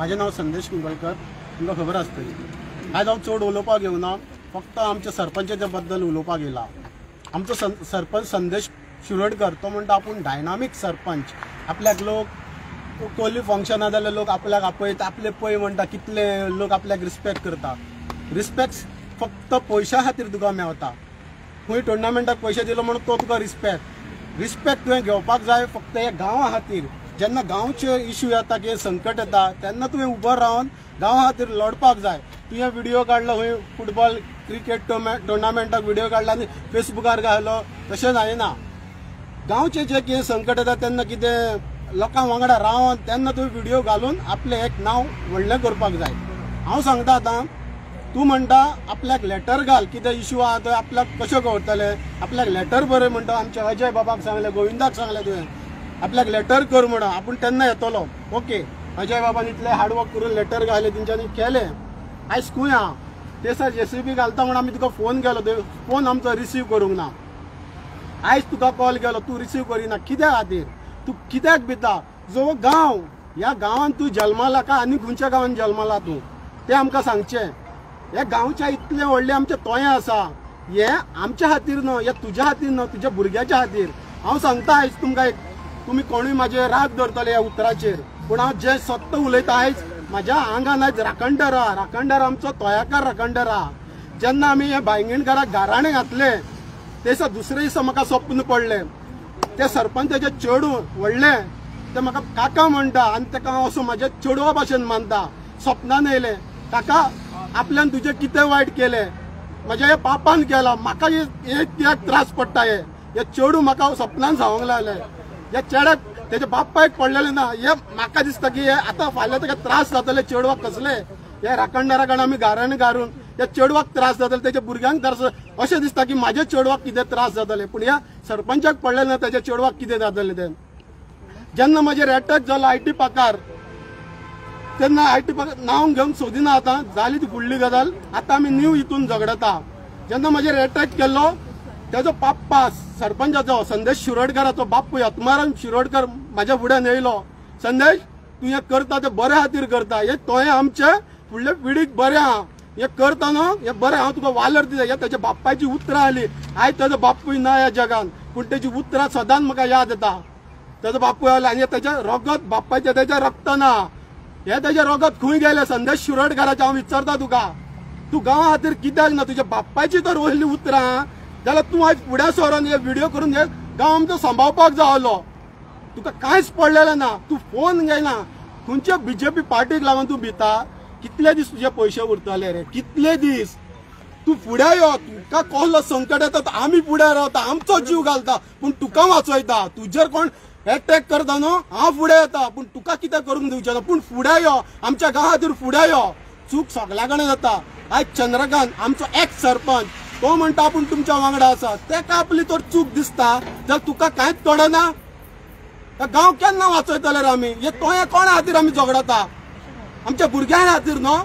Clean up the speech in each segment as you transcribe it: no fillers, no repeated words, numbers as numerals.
म्हाजें नांव संदेश कुंकळकर, तुमकां खबर आसतली. आयज हांव चड उलोवपाक येवना, फक्त आमच्या सरपंचाच्या बद्दल उलोवपाक येयला. आमचो सरपंच संदेश शिरोडकर तो म्हणटा आपूण डायनामीक सरपंच. आपल्याक लोक कोली फंक्शनां जाल्यार लोक आपल्याक आपयता, आपले पय म्हणटा, कितले लोक आपल्याक रिस्पेक्ट करता. रिस्पेक्ट फक्त पयशा खातीर तुका मेवता. खंय टुर्नामेंटाक पयशे दिलो म्हणून तो तुका रिस्पेक्ट. रिस्पेक्ट तुवें घेवपाक जाय फक्त ह्या गांवा खातीर. जेन्ना गांवचे इश्यू येता, कितें संकट येता, तेन्ना तुवें उबो रावन गांवा खातीर लढपाक जाय. तुवें व्हिडियो काडलो खंय फुटबॉल क्रिकेट टुर्नामेंटाक व्हिडियो काडला आनी फेसबुकार घालो, तशें जायना. गांवचे जे कितें संकट येता तेन्ना कितें लोकां वांगडा रावन तेन्ना तुवें व्हिडियो घालून आपलें एक नांव व्हडलें करपाक जाय. हांव सांगता आतां, तूं म्हणटा आपल्याक लेटर घाल, कितें इश्यू आहा तो आपल्याक कशें कळटलें. आपल्याक लेटर बरय म्हणटा, आमच्या अजय बाबाक सांगलें, गोविंदाक सांगलें तुवें आपल्याक लेटर कर म्हणून, आपूण तेन्ना येतलो. ओके, अजय बाबान इतलें हार्डवर्क करून लेटर घालें, तेंच्यांनी केलें. आयज खंय आहा ते सर जेसीबी घालता म्हणून आमी तुका फोन केलो, ते फोन आमचो रिसीव करूंक ना. आयज तुका कॉल केलो, तूं रिसीव करिना. कित्या खातीर तूं कित्याक भिता? जो गांव, ह्या गांवांत तूं जल्मला काय आनी खंयच्या गांवांत जल्मला तूं, तें आमकां सांगचें. ह्या गांवच्या इतलें व्हडलें आमचें तोयें आसा, हें आमच्या खातीर न्हय, हें तुज्या खातीर न्हय, तुज्या भुरग्याच्या खातीर. हांव सांगता आयज तुमकां एक, तुमी कोणूय म्हाजे राग धरतले ह्या उतराचेर, पूण हांव जें सत्य उलयता आयज म्हाज्या आंगान आयज राखणदार आहा. राखणदार आमचो तोयाकार राखणदार आहा. जेन्ना आमी हे बायंगिणकाराक गाराणें घातलें ते दिसा दुसरे दिसा म्हाका स्वप्न पडलें, ते सरपंचाचें चेडूं व्हडलें तें म्हाका काका म्हणटा आनी ताका हांव असो म्हाज्या चेडवा भाशेन मानता. सपनान येयलें, काका आपल्यान तुजें कितें वायट केलें, म्हज्या ह्या पापान केलां, म्हाका कित्याक त्रास पडटा. हे चेडूं म्हाका सपनान सांगूंक लागलें. ह्या चेड्याक तेच्या बापायक पडलेलें ना. हे म्हाका दिसता की हे आतां फाल्यां ताका त्रास जातले चेडवाक कसले, ह्या राखणदारा कडेन आमी गाराणें घालून ह्या चेडवाक त्रास जातले, तेच्या भुरग्यांक त्रास, अशें दिसता की म्हाज्या चेडवाक कितें त्रास जातले, पूण ह्या सरपंचाक पडलेलें ना तेच्या चेडवाक कितें जातलें तें. जेन्ना म्हजेर एटॅक जालो IT पाकार, तेन्ना IT पाकार नांव घेवंक सोदिना, आतां जाली ती फुडली गजाल. आतां आमी न्यू हितून झगडता. जेन्ना म्हजेर एटॅक केल्लो तेजो बाप्पा सरपंचाचो संदेश शिरोडकराचो बापूय आत्माराम शिरोडकर म्हाज्या फुड्यान येयलो, संदेश तूं हें करता तें बऱ्या खातीर करता, हें तोयें आमचे फुडले पिढीक बरें आहा, हें करता न्हू हें बरें, हांव तुका वालर दिता. हें तेच्या बापायची उतरां आली. आयज तेजो बापूय ना ह्या जगान, पूण तेजी उतरां सदांच म्हाका याद येता. तेजो बापूय आलो आनी तेजें रगत बापायचें तेजें रक्त ना, हें तेजें रगत खंय गेलें संदेश शिरोडकराचें हांव विचारता तुका. तूं गांवा खातीर कित्याक ना, तुज्या बापायची तर वयली उतरां जाल्यार तूं आयज फुड्या सरोन हे व्हिडियो करून हे गांव आमचो सांबाळपाक जावलो. तुका कांयच पडलेलें ना, तूं फोन घेयना. खंयच्या बीजेपी पार्टीक लागून तूं भिता? कितले दीस तुजे पयशे उरतले रे, कितले दीस? तूं फुडें यो, तुका कसलो संकट येता आमी फुडें रावता, आमचो जीव घालता, पूण तुका वाचयता. तुजेर कोण एटॅक करता न्हू, हांव फुडें येता, पूण तुका कितें करूंक दिवचें ना, पूण फुडें यो, आमच्या गांवा खातीर फुडें यो. चूक सगल्या कडेन जाता. आयज चंद्रकांत आमचो एक्स सरपंच तो म्हणटा आपूण तुमच्या वांगडा आसा, तेका आपली तर चूक दिसता जाल्यार तुका कांयच कळना. गांव केन्ना वाचयतले रे आमी? हे तोयें कोणा खातीर आमी झगडता? आमच्या भुरग्यां खातीर न्हू.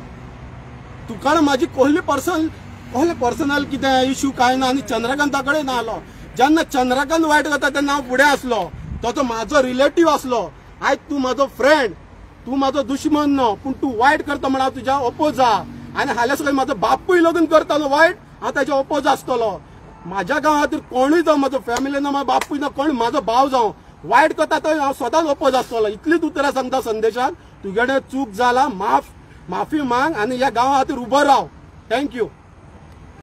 तुका म्हाजी कसली पर्सनल कितें इश्यू कांय ना. आनी चंद्रकांता कडेन आलो, जेन्ना चंद्रकांत वायट जाता तेन्ना हांव फुडें आसलो, तो म्हाजो रिलेटीव आसलो. आयज तूं म्हाजो फ्रेंड, तूं म्हाजो दुश्मन न्हू, पूण तूं वायट करता म्हण हांव तुज्या ओपोज आहा. आनी हाल्यां सगळें म्हाजो बापूय लगून करतालो वायट, हांव ताच्या ओपोज आसतलो. म्हाज्या गांवा खातीर कोणूय जावं, म्हाजो फॅमिली ना, म्हाजो बापूय ना, कोण म्हाजो भाव जावं, वायट करता तो हांव सदांच ओपोज आसतलो. इतलीच उतरां सांगता संदेशान, तुगेले चूक जाला, माफी मांग आनी ह्या गांवा खातीर उबो राव. Thank you.